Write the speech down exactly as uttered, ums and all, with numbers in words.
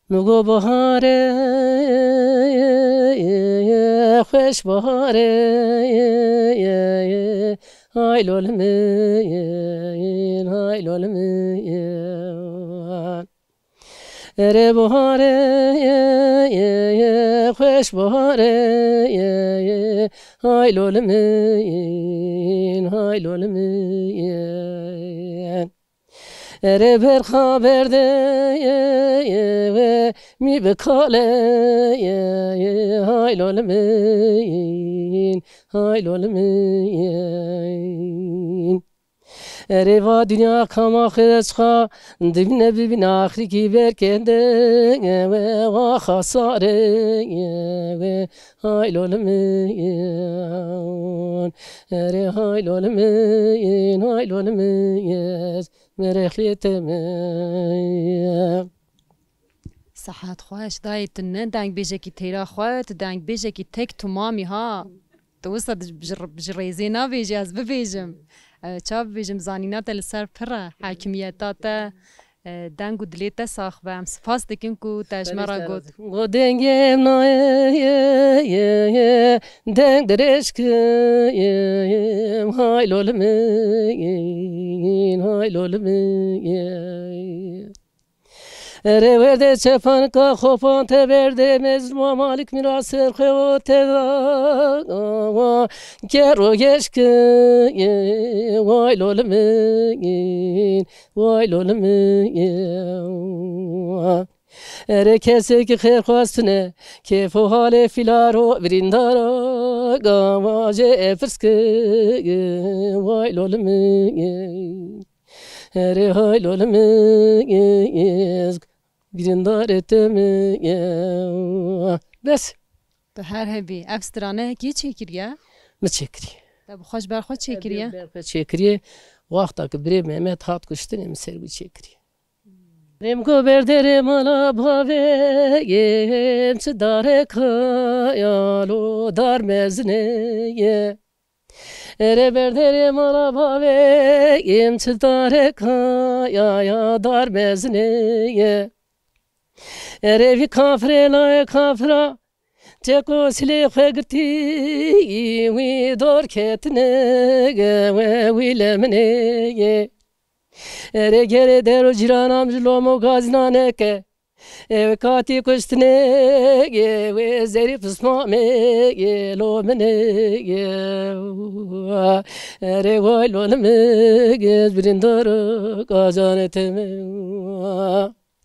Min got baharê, xweş baharê, hay lol min, hay lol min. Erê baharê, xweş baharê, hay lol min, hay lol min. Erê berxa berdê we mî bi kalê, hay lol min, hay lol min. Erê va dinya kama xwe de çiqa dibîne bibîne axirîkî berkende we wa xasarê we hay lol min. Erê hay lol min, hay lol min, merexlê te me. Sehet xweş dayê tu ne dengbêjekî têra xwe, tu dengbêjekî tek tumamî ha. Tu wisa di-, ji, ji rêzê nabêjî, ez bibêjim. E, ça bibêjim, zanîna te li ser pir e, hakimiyeta te, e, deng û dilê te sax be. Em spas dikin ku te ji me re got. Go dengê nayê, deng dirêj kim, hay lol min, hay lol min. Erê werdê çepanika xopan te berdê, mezlûma malik mîrasê xwe û te da. Ker û geşk, way lol min, way lol min. Erê kesê ki xêr xwestine, kêf û halê fîlaro birîndara, gavajê efirske, way lol min. Erê hay lol min, birîndarê te min. Bes. Tu her hebî. Ev strane kî çêkiriye? Min çêkiriye. Te bi xwe ji ber xwe çêkiriye? Ber xwe çêkiriye. Wexta ki birê Mehmet hat kuştinê min ser wî çêkiriye. Rêm go berderê mala bavê, yê çi dareka ya lo dar mezinê ye. Erê berderê mala bavê, yê çi dareka ya ya dar mezinê ye. Erê vî kafirê layê kafira, çeko silê xwe girtî, wî dor ketine, we wî leminê ye. Erê gerê der û cîranan ji lomo gazîna neke. Ew katî kuştinê, wê zerî pismamê, lo min e. Erê way lo min e, birîndar qacanê te me.